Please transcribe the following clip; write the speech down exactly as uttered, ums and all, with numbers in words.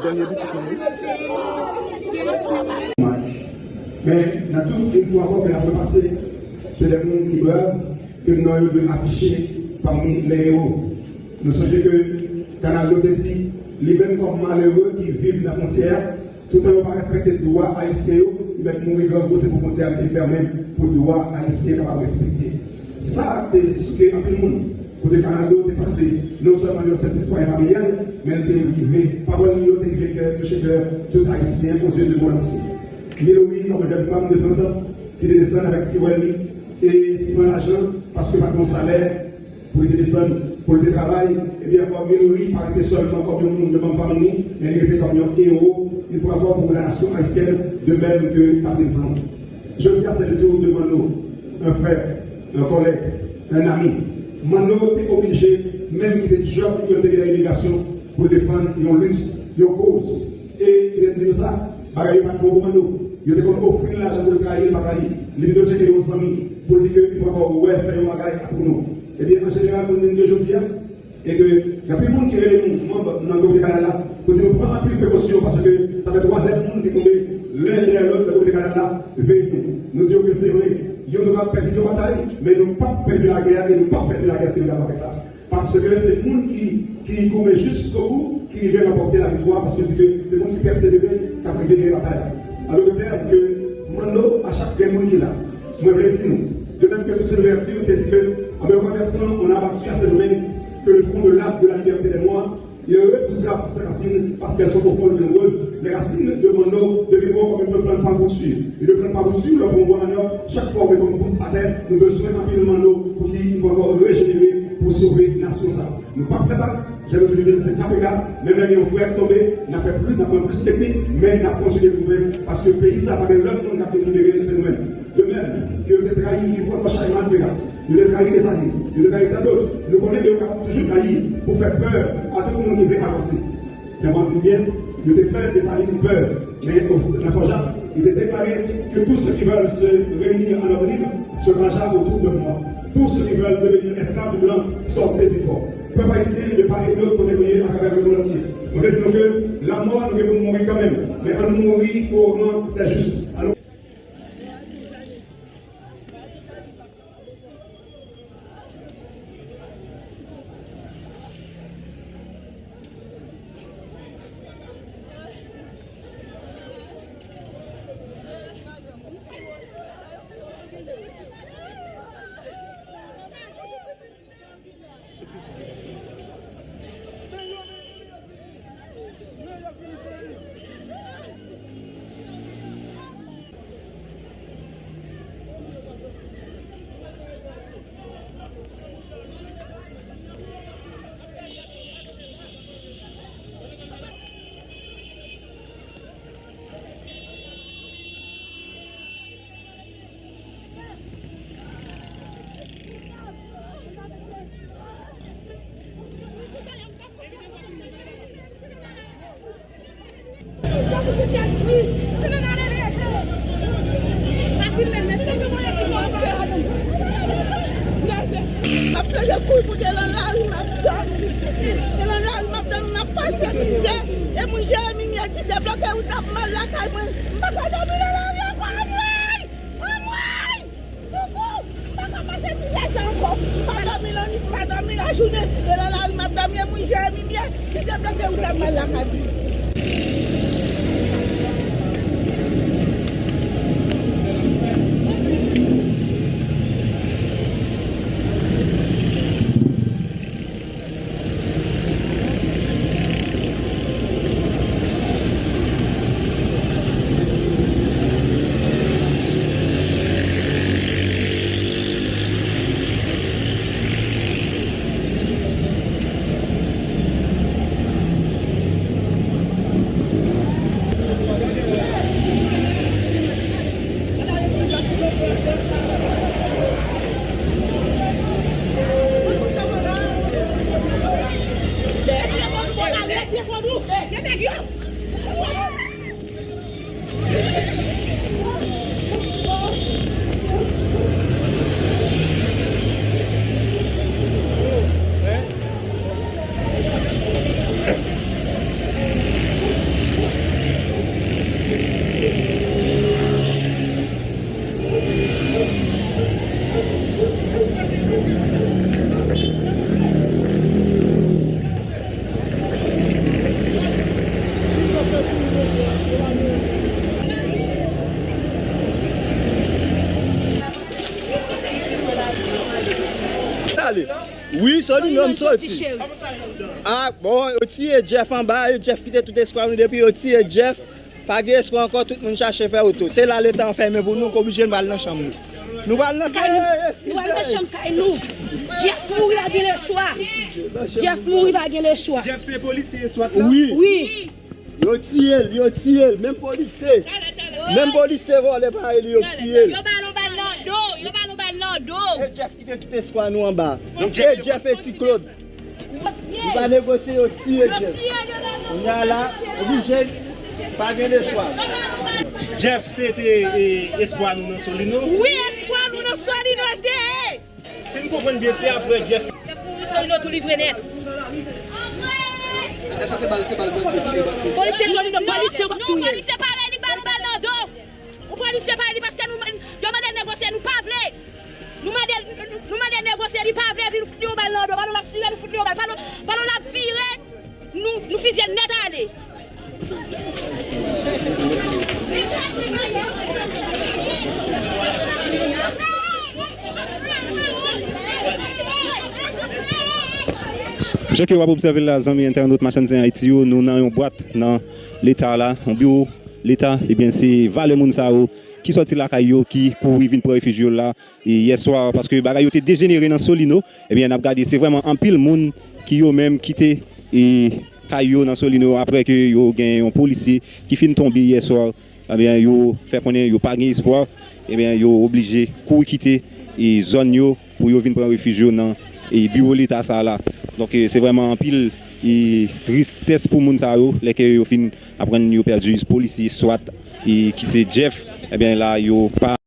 Dènye pitit mwen wi. Men, nan tout, yon fwa ankò, ke n ap repase, se de moun ki brav, ke non yo dwe afiche pami lè ewo. Nou sonje ke Kanal Dlo te di, li menm kòm malere ki viv nan fwontyè a, toutan yo pa respekte dwa ayisyen yo, yo mèt mouri grangou, se pou fwontyè a rete fèmen, pou dwa ayisyen kapab respekte. Sa te souke anpil moun. Kote Kanal Dlo te pase non sèlman yon senp sitwayen familyal, men l te rive, pawòl li yo te rive kè, touche kè tout Ayisyen aux yeux du monde entier. Milouri, yon jèn fanm de trant an, ki te desann avèk ti wè li, e san lajan, paske pa t gen yon salè pou li te desann, pou li te travay, ebyen ankò, Milouri pa rete sèlman kòm yon moun de manm fanmi li, men li rete kòm yon ewo, yon fwa ankò, pou la nasyon ayisyèn, de menm ke Patrick Flon. Jodi a, se le tour de Manno, un frère, un collègue, un ami. Manno te oblije menm kite djòb li ke l te gen nan imigrasyon pou l defann yon lit, yon koz. E li te di nou sa, bagay yo pa t bon pou Manno. Yo te konn ofri l lajan pou l trayi, li pa trayi. Li pito tcheke yon zanmi pou l di ke li poko wè fè yon bagay pou nou. Ebyen, an jeneral, nou menm ke jodi a, e ke gen anpil moun ki rele nou manm nan Komite Kanal la, pou di nou pran anpil prekosyon, paske sa fè twazyèm moun ki tonbe len dèyè lòt nan Komite Kanal la, veye nou. Nou di yo ke se vre, youn nou p ap pèdi yon batay, men nou p ap pèdi lagè a, e nou p ap pèdi lagè a si nou dakò avèk sa. Paske se moun ki, ki goumen jiskobou, ki rive ranpòte laviktwa, paske di ke se moun ki pèsevere, k ap rive genyen batay la. An dòt tèm, ke Manno, a chak grenn moun ki la, mwen vle di nou, de menm ke Toussaint Louverture te di ke, en me renversant, on a abattu à Saint-Domingue, que le tronc de l'arbre de la liberté des Noirs, il est repoussable sans racines, parce qu'elles sont profondes et nombreuses. Les racines de Manno deviendront comme une plante par-dessus. Et de plante par-dessus, lè w pran yon bwa mannyòk, chak fwa w met yon bout atè, nou bezwen anpil Manno pou ki li ankò rejenere, pou sove nasyon sa. Nou p ap fè bak, jan nou toujou di l, se tapega, menm lè gen yon frè k tonbe, n ap fè plis, n ap pran plis teknik, men n ap kontinye goumen, paske peyi sa pa gen lòt moun k ap vin libere l, se nou menm. De menm ke yo te trayi Truffaut, Marshall, Marat, Péguy, yo te trayi Desalin, yo te trayi tandòt, nou konnen ke yo kapab toujou trayi pou fè pè a tout moun ki vle avanse. Men mwen di byen, yo te fè Desalin pè, men nan Fò Jak, li te deklare que tous ceux qui veulent se réunir en homme libre se rangent autour de moi. Tous ceux qui veulent devenir esclaves du blanc, sortez du fort. Pèp ayisyen, de part et d'autre, kote nou ye atravè lemond antye. Mwen vle di nou ke lanmò, nou gen pou nou mouri kanmenm, men ann nou mouri au rang des justes. Ann nou M ap chanje koul pou te nan lari, m ap dòmi. Te nan lari, m ap dòmi, m ap pase mizè. E moun Jeremi Myè di debloke wout la pou m al lakay mwen. M pa ka dòmi nan lari ankò, anmwey! Anmwey! Sekou! M pa ka pase mizè sa ankò. M pa dòmi lannwit, m pa dòmi lajounen. E nan lari m ap dòmi, e moun Jeremi Myè ki debloke wout la pou m al lakay mwen. Solino m soti. Ah, bon, yo tiye Jeff anba, e Jeff kite tout espwa nou depi yo tiye Jeff. Pa gen espwa ankò, tout moun chache fè wout. Se la Leta an fèmen pou nou, k oblije n pral nan chanm nou. Nou pral nan kay nou. Nou pral nan chanm kay nou. Jeff mouri pa gen lechwa. Jeff mouri pa gen lechwa. Jeff se polisye eswat la? Wi. Wi. Yo tiye l, yo tiye l. Menm polisye. Menm polisye vòlè parèy li, yo tiye l. Yo ba l yon bal nan do, yo ba l yon bal nan do. E Jeff ki te tout espwa nou anba. E Jeff e Ti Claude. Nou pa negosye, yo tiye Jeff. Kounye a la, oblije, pa gen lechwa. Jeff se te, e, espwa nou nan Solino. Wi, espwa nou nan Solino l te ye. Si m konprann byen, se apre Jeff. Jeff mouri, Solino tou livre nèt. Èske se bal, se bal bandi, se bal bandi? Polisye Solino, polisye k ap touye. Non, polisye parèy li ba nou bal nan do. Yon polisye parèy li paske nou, yo mande l negosye, nou pa vle. Nou mande, nou mande l negosye, li pa vle, epi nou fout li yon bal nan do. Pandan l ap tire, nou fout li yon bal. Pandan, pandan l ap vire, nou, nou fizye l nèt ale. Jan ke w ap obsève l la, zanmi entènot Machann Zen Ayiti yo, nou nan yon bwat nan Leta la, yon biwo Leta, ebyen, se valè moun sa yo ki sòti lakay yo, ki kouri vin pran refij yo la, e, yè swa, paske bagay yo te dejenere nan Solino. Ebyen, n ap gade, se vrèman anpil moun ki yo menm kite, e, kay yo nan Solino apre ke yo gen yon polisye ki fin tonbe yè swa. Ebyen, yo fè konnen yo pa gen espwa. Ebyen, yo oblije kouri kite, e, zòn yo pou yo vin pran refij yo nan, e, biwo Leta sa la. Donk, e, se vrèman anpil, e, tristès pou moun sa yo, lè ke yo fin aprann yo pèdi polisye swat, e, ki se Jeff. Ebyen, la, yo pa